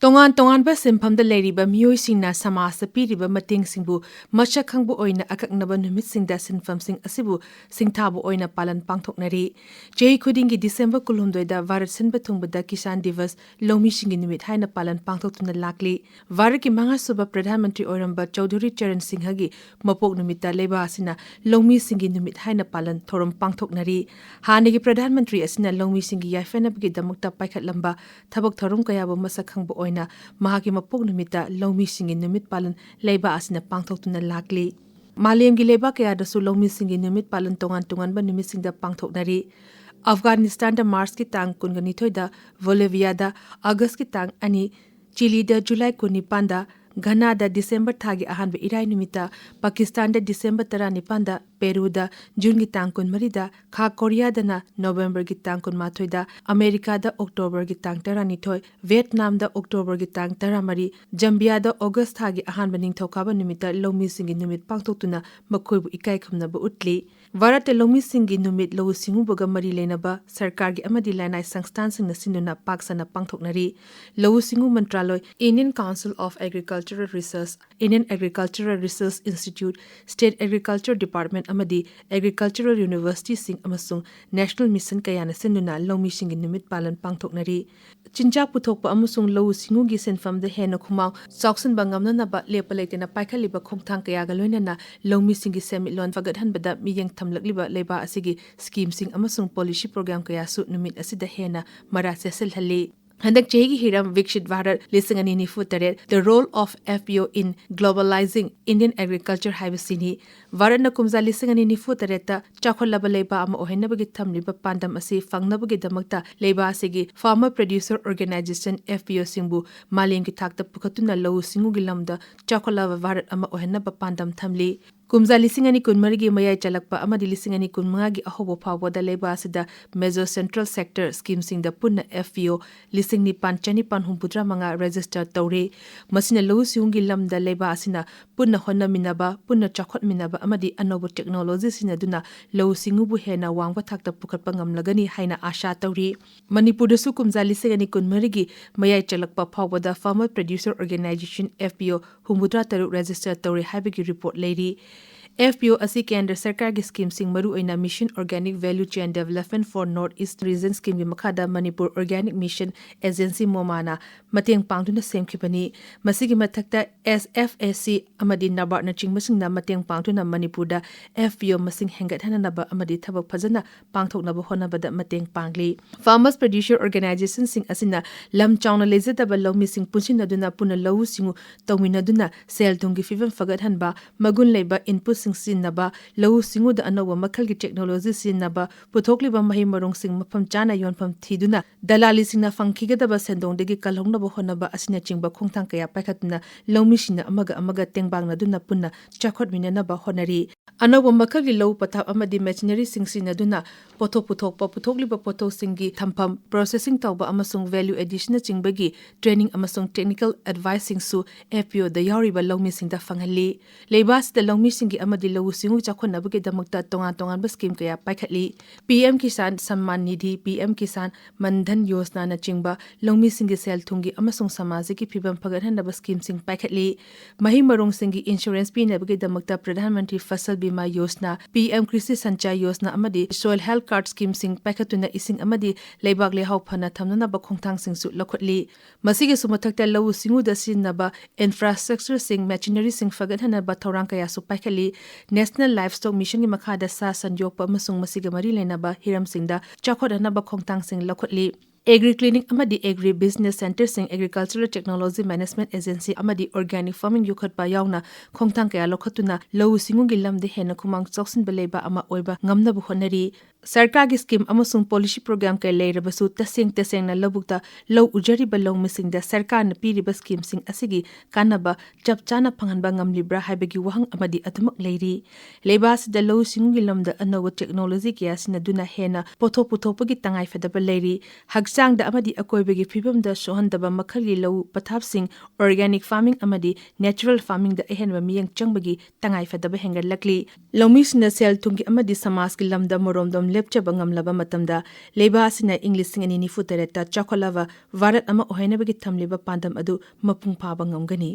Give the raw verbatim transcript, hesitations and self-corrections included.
ꯇꯣꯉꯥꯟ ꯇꯣꯉꯥꯟꯕ ꯁꯤꯟꯐꯝꯗ ꯂꯩꯔꯤꯕ ꯃꯤꯑꯣꯏꯁꯤꯡꯅ ꯁꯃꯥꯖꯇ ꯄꯤꯔꯤꯕ ꯃꯇꯦꯡꯁꯤꯡꯕꯨ ꯃꯁꯛ ꯈꯪꯕ ꯑꯣꯏꯅ ꯑꯀꯛꯅꯕ ꯅꯨꯃꯤꯠꯁꯤꯡꯗ ꯁꯤꯟꯐꯝꯁꯤꯡ ꯑꯁꯤꯕꯨ ꯁꯤꯡꯊꯥꯕ ꯑꯣꯏꯅ ꯄꯥꯂꯟ ꯄꯥꯡꯊꯣꯛꯅꯔꯤ꯫ ꯆꯍꯤ ꯈꯨꯗꯤꯡꯒꯤ ꯗꯤꯁꯦꯝꯕꯔ ꯀꯨꯟꯍꯨꯝꯗꯣꯏꯗ ꯚꯥꯔꯠ ꯁꯤꯟꯕ ꯊꯨꯡꯕꯗ ꯀꯤꯁꯥꯟ ꯗꯤꯕꯁ, ꯂꯧꯃꯤꯁꯤꯡꯒꯤ ꯅꯨꯃꯤꯠ ꯍꯥꯏꯅ ꯄꯥꯂꯟ ꯄꯥꯡꯊꯣꯛꯇꯨꯅ ꯂꯥꯛꯂꯤ꯫ ꯚꯥꯔꯠꯀꯤ ꯃꯉꯥꯁꯨꯕ ꯄ꯭ꯔꯙꯥꯟ ꯃꯟꯇ꯭ꯔꯤ ꯑꯣꯏꯔꯝꯕ ꯆꯧꯙꯨꯔꯤ ꯆꯔꯟ ꯁꯤꯡꯍꯒꯤ ꯃꯄꯣꯛ ꯅꯨꯃꯤꯠꯇ ꯂꯩꯕꯥꯛ ꯑꯁꯤꯅ ꯂꯧꯃꯤꯁꯤꯡꯒꯤ ꯅꯨꯃꯤꯠ ꯍꯥꯏꯅ ꯄꯥꯂꯟ ꯊꯧꯔꯝ ꯄꯥꯡꯊꯣꯛꯅꯔꯤ꯫ ꯍꯥꯟꯅꯒꯤ ꯄ꯭ꯔꯙꯥꯟ ꯃꯟꯇ꯭ꯔꯤ ꯑꯁꯤꯅ ꯂꯧꯃꯤꯁꯤꯡꯒꯤ ꯌꯥꯏꯐꯅꯕꯒꯤꯗꯃꯛꯇ ꯄꯥꯏꯈꯠꯂꯝꯕ ꯊꯕꯛ ꯊꯧꯔꯝ ꯀꯌꯥꯕꯨ ꯃꯁꯛ ꯈꯪꯕ ꯑꯣꯏꯅ ꯃꯍꯥꯛꯀꯤ ꯃꯄꯣꯛ ꯅꯨꯃꯤꯠꯇ ꯂꯧꯃꯤꯁꯤꯡꯒꯤ ꯅꯨꯃꯤꯠ ꯄꯥꯂꯟ ꯂꯩꯕꯥꯛ ꯑꯁꯤꯅ ꯄꯥꯡꯊꯣꯛꯇꯨꯅ ꯂꯥꯛꯂꯤ꯫ ꯃꯥꯂꯦꯝꯒꯤ ꯂꯩꯕꯥꯛ ꯀꯌꯥꯗꯁꯨ ꯂꯧꯃꯤꯁꯤꯡꯒꯤ ꯅꯨꯃꯤꯠ ꯄꯥꯂꯟ ꯇꯣꯉꯥꯟ ꯇꯣꯉꯥꯟꯕ ꯅꯨꯃꯤꯠꯁꯤꯡꯗ ꯄꯥꯡꯊꯣꯛꯅꯔꯤ꯫ ꯑꯐꯒꯥꯅꯤꯁꯇꯥꯟꯗ ꯃꯥꯔꯆꯀꯤ ꯇꯥꯡ ꯀꯨꯟꯒ ꯅꯤꯊꯣꯏꯗ, ꯕꯣꯂꯤꯚꯤꯌꯥꯗ ꯑꯥꯒꯁꯀꯤ ꯇꯥꯡ ꯑꯅꯤ, ꯆꯤꯂꯤꯗ ꯖꯨꯂꯥꯏ ꯀꯨꯟꯅꯤꯄꯥꯟꯗ, ꯘꯅꯥꯗ ꯗꯤꯁꯦꯝꯕꯔ ꯊꯥꯒꯤ ꯑꯍꯥꯟꯕ ꯏꯔꯥꯏ ꯅꯨꯃꯤꯠꯇ, ꯄꯥꯀꯤꯁꯇꯥꯟꯗ ꯗꯤꯁꯦꯝꯕꯔ ꯇꯔꯥꯅꯤꯄꯥꯟꯗ, ꯄꯦꯔꯨꯗ ꯖꯨꯟꯒꯤ ꯇꯥꯡ ꯀꯨꯟꯃꯔꯤꯗ, ꯈꯥ ꯀꯣꯔꯤꯌꯥꯗꯅ ꯅꯣꯚꯦꯝꯕꯔꯒꯤ ꯇꯥꯡ ꯀꯨꯟꯃꯥꯊꯣꯏꯗ, ꯑꯃꯦꯔꯤꯀꯥꯗ ꯑꯣꯛꯇꯣꯕꯔꯒꯤ ꯇꯥꯡ ꯇꯔꯥꯅꯤꯊꯣꯏ, ꯚꯤꯌꯦꯠꯅꯥꯝꯗ ꯑꯣꯛꯇꯣꯕꯔꯒꯤ ꯇꯥꯡ ꯇꯔꯥꯃꯔꯤ, ꯖꯝꯕꯤꯌꯥꯗ ꯑꯣꯒꯁ ꯊꯥꯒꯤ ꯑꯍꯥꯟꯕ ꯅꯤꯡꯊꯧꯀꯥꯕ ꯅꯨꯃꯤꯠꯇ ꯂꯧꯃꯤꯁꯤꯡꯒꯤ ꯅꯨꯃꯤꯠ ꯄꯥꯡꯊꯣꯛꯇꯨꯅ ꯃꯈꯣꯏꯕꯨ ꯏꯀꯥꯏ ꯈꯨꯝꯅꯕ ꯎꯠꯂꯤ꯫ ꯚꯥꯔꯠꯇ ꯂꯧꯃꯤꯁꯤꯡꯒꯤ ꯅꯨꯃꯤꯠ ꯂꯧꯎ ꯁꯤꯡꯎꯕꯒ ꯃꯔꯤ ꯂꯩꯅꯕ ꯁꯔꯀꯥꯔꯒꯤ ꯑꯃꯗꯤ ꯂꯅꯥꯏ ꯁꯪꯁꯊꯥꯟꯁꯤꯡꯅ ꯁꯤꯟꯗꯨꯅ ꯄꯥꯛ ꯁꯟꯅ ꯄꯥꯡꯊꯣꯛꯅꯔꯤ꯫ ꯂꯧꯎ ꯁꯤꯡꯎ ꯃꯟꯇ꯭ꯔꯥꯂꯣꯏ, Indian Council of Agricultural Research, Indian Agricultural Research Institute, State Agriculture Department ꯑꯃꯗꯤ Agricultural Universityꯁꯤꯡ ꯑꯃꯁꯨꯡ National Mission ꯀꯌꯥꯅ ꯁꯤꯟꯗꯨꯅ ꯂꯧꯃꯤꯁꯤꯡꯒꯤ ꯅꯨꯃꯤꯠ ꯄꯥꯂꯟ ꯄꯥꯡꯊꯣꯛꯅꯔꯤ꯫ ꯆꯤꯟꯖꯥꯛ ꯄꯨꯊꯣꯛꯄ ꯑꯃꯁꯨꯡ ꯂꯧꯎ ꯁꯤꯡꯎꯒꯤ ꯁꯤꯟꯐꯝꯗ ꯍꯦꯟꯅ ꯈꯨꯃꯥꯡ ꯆꯥꯎꯁꯤꯟꯕ ꯉꯝꯅꯅꯕ ꯂꯦꯞꯄ ꯂꯩꯇꯅ ꯄꯥꯏꯈꯠꯂꯤꯕ ꯈꯣꯡꯊꯥꯡ ꯀꯌꯥꯒ ꯂꯣꯏꯅꯅ ꯂꯧꯃꯤꯁꯤꯡꯒꯤ ꯁꯦꯟꯃꯤꯠꯂꯣꯟ ꯐꯒꯠꯍꯟꯕꯗ ꯃꯤꯠꯌꯦꯡ ꯊꯝꯂꯛꯂꯤꯕ ꯂꯩꯕꯥꯛ ꯑꯁꯤꯒꯤ ꯁ꯭ꯀꯤꯝꯁꯤꯡ ꯑꯃꯁꯨꯡ ꯄꯣꯂꯤꯁꯤ ꯄ꯭ꯔꯣꯒ꯭ꯔꯥꯝ ꯀꯌꯥꯁꯨ ꯅꯨꯃꯤꯠ ꯑꯁꯤꯗ ꯍꯦꯟꯅ ꯃꯔꯥ ꯆꯦꯠꯁꯤꯜꯍꯜꯂꯤ꯫ ꯍꯟꯗꯛ ꯆꯍꯤꯒꯤ ꯍꯤꯔꯝ ꯕꯤꯛꯁꯤꯠ ꯚꯥꯔꯠ ꯂꯤꯁꯤꯡ ꯑꯅꯤ ꯅꯤꯐꯨ ꯇꯔꯦꯠ, The Role of F P O in Globalizing Indian Agriculture ꯍꯥꯏꯕꯁꯤꯅꯤ꯫ ꯚꯥꯔꯠꯅ ꯀꯨꯝꯖꯥ ꯂꯤꯁꯤꯡ ꯑꯅꯤ ꯅꯤꯐꯨ ꯇꯔꯦꯠꯇ ꯆꯥꯎꯈꯠꯂꯕ ꯂꯩꯕꯥꯛ ꯑꯃ ꯑꯣꯏꯍꯟꯅꯕꯒꯤ ꯊꯝꯂꯤꯕ ꯄꯥꯟꯗꯝ ꯑꯁꯤ ꯐꯪꯅꯕꯒꯤꯗꯃꯛꯇ ꯂꯩꯕꯥꯛ ꯑꯁꯤꯒꯤ farmer producer organization, F P O ꯁꯤꯡꯕꯨ ꯃꯥꯂꯦꯝꯒꯤ ꯊꯥꯛꯇ ꯄꯨꯈꯠꯇꯨꯅ ꯂꯧꯎ ꯁꯤꯡꯎꯒꯤ ꯂꯝꯗ ꯆꯥꯎꯈꯠꯂꯕ ꯚꯥꯔꯠ ꯑꯃ ꯑꯣꯏꯍꯟꯅꯕ ꯄꯥꯟꯗꯝ ꯊꯝꯂꯤ꯫ ꯀꯨꯝꯖꯥ ꯂꯤꯁꯤꯡ ꯑꯅꯤ ꯀꯨꯟꯃꯔꯤꯒꯤ ꯃꯌꯥꯏ ꯆꯜꯂꯛꯄ ꯑꯃꯗꯤ ꯂꯤꯁꯤꯡ ꯑꯅꯤ ꯀꯨꯟꯃꯉꯥꯒꯤ ꯑꯍꯧꯕ ꯐꯥꯎꯕꯗ ꯂꯩꯕꯥꯛ ꯑꯁꯤꯗ major central sector schemeꯁꯤꯡꯗ ꯄꯨꯟꯅ F P O ꯂꯤꯁꯤꯡ ꯅꯤꯄꯥꯟ ꯆꯅꯤꯄꯥꯟ ꯍꯨꯝꯐꯨꯇꯔꯥ ꯃꯉꯥ register ꯇꯧꯔꯦ꯫ ꯃꯁꯤꯅ ꯂꯧꯎ ꯁꯤꯡꯎꯒꯤ ꯂꯝꯗ ꯂꯩꯕꯥꯛ ꯑꯁꯤꯅ ꯄꯨꯟꯅ ꯍꯣꯠꯅꯃꯤꯟꯅꯕ, ꯄꯨꯟꯅ ꯆꯥꯎꯈꯠꯃꯤꯟꯅꯕ ꯑꯃꯗꯤ ꯑꯅꯧꯕ technology ꯁꯤꯖꯤꯟꯅꯗꯨꯅ ꯂꯧꯎ ꯁꯤꯡꯎꯕꯨ ꯍꯦꯟꯅ ꯋꯥꯡꯕ ꯊꯥꯛꯇ ꯄꯨꯈꯠꯄ ꯉꯝꯂꯒꯅꯤ ꯍꯥꯏꯅ ꯑꯥꯁꯥ ꯇꯧꯔꯤ꯫ ꯃꯅꯤꯄꯨꯔꯗꯁꯨ ꯀꯨꯝꯖꯥ ꯂꯤꯁꯤꯡ ꯑꯅꯤ ꯀꯨꯟꯃꯔꯤꯒꯤ ꯃꯌꯥꯏ ꯆꯜꯂꯛꯄ ꯐꯥꯎꯕꯗ farmer producer organization F P O ꯍꯨꯝꯐꯨꯇꯔꯥ ꯇꯔꯨꯛ register ꯇꯧꯔꯦ ꯍꯥꯏꯕꯒꯤ report ꯂꯩꯔꯤ꯫ F P O ꯑꯁꯤ ꯀꯦꯟꯗ꯭ꯔ ꯁꯔꯀꯥꯔꯒꯤ schemeꯁꯤꯡ, ꯃꯔꯨꯑꯣꯏꯅ Mission Organic Value Chain Development for North East Region schemeꯒꯤ ꯃꯈꯥꯗ Manipur Organic Mission Agency, MOMAꯅ ꯃꯇꯦꯡ ꯄꯥꯡꯗꯨꯅ ꯁꯦꯝꯈꯤꯕꯅꯤ꯫ ꯃꯁꯤꯒꯤ ꯃꯊꯛꯇ S F A C ꯑꯃꯗꯤ NABARDꯅꯆꯤꯡꯕꯁꯤꯡꯅ ꯃꯇꯦꯡ ꯄꯥꯡꯗꯨꯅ ꯃꯅꯤꯄꯨꯔꯗ F P O ꯃꯁꯤꯡ ꯍꯦꯟꯒꯠꯍꯟꯅꯕ ꯑꯃꯗꯤ ꯊꯕꯛ ꯐꯖꯅ ꯄꯥꯡꯊꯣꯛꯅꯕ ꯍꯣꯠꯅꯕꯗ ꯃꯇꯦꯡ ꯄꯥꯡꯂꯤ꯫ Farmers Producer Organizationꯁꯤꯡ ꯑꯁꯤꯅ ꯂꯝ ꯆꯥꯎꯅ ꯂꯩꯖꯗꯕ ꯂꯧꯃꯤꯁꯤꯡ ꯄꯨꯟꯁꯤꯟꯅꯗꯨꯅ ꯄꯨꯟꯅ ꯂꯧꯎ ꯁꯤꯡꯎ ꯇꯧꯃꯤꯟꯅꯗꯨꯅ ꯁꯦꯜ ꯊꯨꯝꯒꯤ ꯐꯤꯕꯝ ꯐꯒꯠꯍꯟꯕ, ꯃꯒꯨꯟ ꯂꯩꯕ inputꯁꯤꯡ ꯁꯤꯖꯤꯟꯅꯕ, ꯂꯧꯎ ꯁꯤꯡꯎꯗ ꯑꯅꯧꯕ ꯃꯈꯜꯒꯤ technology ꯁꯤꯖꯤꯟꯅꯕ, ꯄꯨꯊꯣꯛꯂꯤꯕ ꯃꯍꯩ ꯃꯔꯣꯡꯁꯤꯡ ꯃꯐꯝ ꯆꯥꯅ ꯌꯣꯟꯐꯝ ꯊꯤꯗꯨꯅ ꯗꯂꯥꯂꯤꯁꯤꯡꯅ ꯐꯪꯈꯤꯒꯗꯕ ꯁꯦꯟꯗꯣꯡꯗꯒꯤ ꯀꯜꯍꯧꯅꯕ ꯍꯣꯠꯅꯕ ꯑꯁꯤꯅꯆꯤꯡꯕ ꯈꯣꯡꯊꯥꯡ ꯀꯌꯥ ꯄꯥꯏꯈꯠꯇꯨꯅ ꯂꯧꯃꯤꯁꯤꯡꯅ ꯑꯃꯒ ꯑꯃꯒ ꯇꯦꯡꯕꯥꯡꯅꯗꯨꯅ ꯄꯨꯟꯅ ꯆꯥꯎꯈꯠꯃꯤꯟꯅꯅꯕ ꯍꯣꯠꯅꯔꯤ꯫ ꯑꯅꯧꯕ ꯃꯈꯜꯒꯤ ꯂꯧ ꯄꯊꯥꯞ ꯑꯃꯗꯤ machineryꯁꯤꯡ ꯁꯤꯖꯤꯟꯅꯗꯨꯅ ꯄꯣꯠꯊꯣꯛ ꯄꯨꯊꯣꯛꯄ, ꯄꯨꯊꯣꯛꯂꯤꯕ ꯄꯣꯠꯊꯣꯛꯁꯤꯡꯒꯤ ꯊꯝꯐꯝ, processing ꯇꯧꯕ ꯑꯃꯁꯨꯡ value additionꯅꯆꯤꯡꯕꯒꯤ training ꯑꯃꯁꯨꯡ technical adviceꯁꯤꯡꯁꯨ F P Oꯗ ꯌꯥꯎꯔꯤꯕ ꯂꯧꯃꯤꯁꯤꯡꯗ ꯐꯪꯍꯜꯂꯤ꯫ ꯂꯩꯕꯥꯛ ꯑꯁꯤꯗ ꯂꯧꯃꯤꯁꯤꯡꯒꯤ ꯑꯃꯗꯤ ꯂꯧꯎ ꯁꯤꯡꯎ ꯆꯥꯎꯈꯠꯅꯕꯒꯤꯗꯃꯛꯇ ꯇꯣꯉꯥꯟ ꯇꯣꯉꯥꯟꯕ scheme ꯀꯌꯥ ꯄꯥꯏꯈꯠꯂꯤ꯫ P M Kisan Samman Nidhi, P M Kisan Mandan Yojananꯆꯤꯡꯕ ꯂꯧꯃꯤꯁꯤꯡꯒꯤ ꯁꯦꯜ ꯊꯨꯝꯒꯤ ꯑꯃꯁꯨꯡ ꯁꯃꯥꯖꯀꯤ ꯐꯤꯕꯝ ꯐꯒꯠꯍꯟꯅꯕ schemeꯁꯤꯡ ꯄꯥꯏꯈꯠꯂꯤ꯫ ꯃꯍꯩ ꯃꯔꯣꯡꯁꯤꯡꯒꯤ insurance ꯄꯤꯅꯕꯒꯤꯗꯃꯛꯇ Pradhan Mantri Fasal Bima Yojana, P M Krishi Sanchai Yojana ꯑꯃꯗꯤ Soil Health Card schemeꯁꯤꯡ ꯄꯥꯏꯈꯠꯇꯨꯅ ꯏꯁꯤꯡ ꯑꯃꯗꯤ ꯂꯩꯕꯥꯛ ꯂꯩꯍꯥꯎ ꯐꯅ ꯊꯝꯅꯅꯕ ꯈꯣꯡꯊꯥꯡꯁꯤꯡꯁꯨ ꯂꯧꯈꯠꯂꯤ꯫ ꯃꯁꯤꯒꯤꯁꯨ ꯃꯊꯛꯇ ꯂꯧꯎ ꯁꯤꯡꯎꯗ ꯁꯤꯖꯤꯟꯅꯕ infrastructureꯁꯤꯡ, machineryꯁꯤꯡ ꯐꯒꯠꯍꯟꯅꯕ ꯊꯧꯔꯥꯡ ꯀꯌꯥꯁꯨ ꯄꯥꯏꯈꯠꯂꯤ꯫ National Livestock Missionꯒꯤ ꯃꯈꯥꯗ ꯁꯥ ꯁꯟ ꯌꯣꯛꯄ ꯑꯃꯁꯨꯡ ꯃꯁꯤꯒ ꯃꯔꯤ ꯂꯩꯅꯕ ꯍꯤꯔꯝꯁꯤꯡꯗ ꯆꯥꯎꯈꯠꯍꯟꯅꯕ ꯈꯣꯡꯊꯥꯡꯁꯤꯡ ꯂꯧꯈꯠꯂꯤ꯫ Agri Clinic ꯑꯃꯗꯤ Agri Business Centreꯁꯤꯡ, Agricultural Technology Management Agency ꯑꯃꯗꯤ organic farming ꯌꯣꯛꯈꯠꯄ ꯌꯥꯎꯅ ꯈꯣꯡꯊꯥꯡ ꯀꯌꯥ ꯂꯧꯈꯠꯇꯨꯅ ꯂꯧꯎ ꯁꯤꯡꯎꯒꯤ ꯂꯝꯗ ꯍꯦꯟꯅ ꯈꯨꯃꯥꯡ ꯆꯥꯎꯁꯤꯟꯕ ꯂꯩꯕ ꯑꯃ ꯑꯣꯏꯕ ꯉꯝꯅꯕ ꯍꯣꯠꯅꯔꯤ꯫ ꯁꯔꯀꯥꯔꯒꯤ ꯁ꯭ꯀꯤꯝ ꯑꯃꯁꯨꯡ ꯄꯣꯂꯤꯁꯤ ꯄ꯭ꯔꯣꯒ꯭ꯔꯥꯝ ꯀꯌꯥ ꯂꯩꯔꯕꯁꯨ, ꯇꯁꯦꯡ ꯇꯁꯦꯡꯅ ꯂꯧꯕꯨꯛꯇ ꯂꯧ ꯎꯖꯔꯤꯕ ꯂꯧꯃꯤꯁꯤꯡꯗ ꯁꯔꯀꯥꯔꯅ ꯄꯤꯔꯤꯕ ꯁ꯭ꯀꯤꯝꯁꯤꯡ ꯑꯁꯤꯒꯤ ꯀꯥꯟꯅꯕ ꯆꯞ ꯆꯥꯅ ꯐꯪꯍꯟꯕ ꯉꯝꯂꯤꯕ꯭ꯔꯥ ꯍꯥꯏꯕꯒꯤ ꯋꯥꯍꯪ ꯑꯃꯗꯤ ꯑꯗꯨꯃꯛ ꯂꯩꯔꯤ꯫ ꯂꯩꯕꯥꯛ ꯑꯁꯤꯗ ꯂꯧꯎ ꯁꯤꯡꯎꯒꯤ ꯂꯝꯗ ꯑꯅꯧꯕ ꯇꯦꯛꯅꯣꯂꯣꯖꯤ ꯀꯌꯥ ꯁꯤꯖꯤꯟꯅꯗꯨꯅ ꯍꯦꯟꯅ ꯄꯣꯠꯊꯣꯛ ꯄꯨꯊꯣꯛꯄꯒꯤ ꯇꯉꯥꯏꯐꯗꯕ ꯂꯩꯔꯤ꯫ ꯍꯛꯆꯥꯡꯗ ꯑꯃꯗꯤ ꯑꯀꯣꯏꯕꯒꯤ ꯐꯤꯕꯝꯗ ꯁꯣꯛꯍꯟꯗꯕ ꯃꯈꯜꯒꯤ ꯂꯧ ꯄꯊꯥꯞꯁꯤꯡ, organic farming ꯑꯃꯗꯤ natural farming ꯗ ꯑꯍꯦꯟꯕ ꯃꯤꯠꯌꯦꯡ ꯆꯪꯕꯒꯤ ꯇꯉꯥꯏꯐꯗꯕ ꯍꯦꯟꯒꯠꯂꯛꯂꯤ꯫ ꯂꯧꯃꯤꯁꯤꯡꯅ ꯁꯦꯜ ꯊꯨꯝꯒꯤ ꯑꯃꯗꯤ ꯁꯃꯥꯖꯀꯤ ꯂꯝꯗ ꯃꯔꯣꯝꯗꯣꯝ ꯂꯦꯞꯆꯕ ꯉꯝꯂꯕ ꯃꯇꯝꯗ, ꯂꯩꯕꯥꯛ ꯑꯁꯤꯅ ꯏꯪ ꯂꯤꯁꯤꯡ ꯑꯅꯤ ꯅꯤꯐꯨ ꯇꯔꯦꯠꯇ ꯆꯥꯎꯈꯠꯂꯕ ꯚꯥꯔꯠ ꯑꯃ ꯑꯣꯏꯍꯟꯅꯕꯒꯤ ꯊꯝꯂꯤꯕ ꯄꯥꯟꯗꯝ ꯑꯗꯨ ꯃꯄꯨꯡ ꯐꯥꯕ ꯉꯝꯒꯅꯤ꯫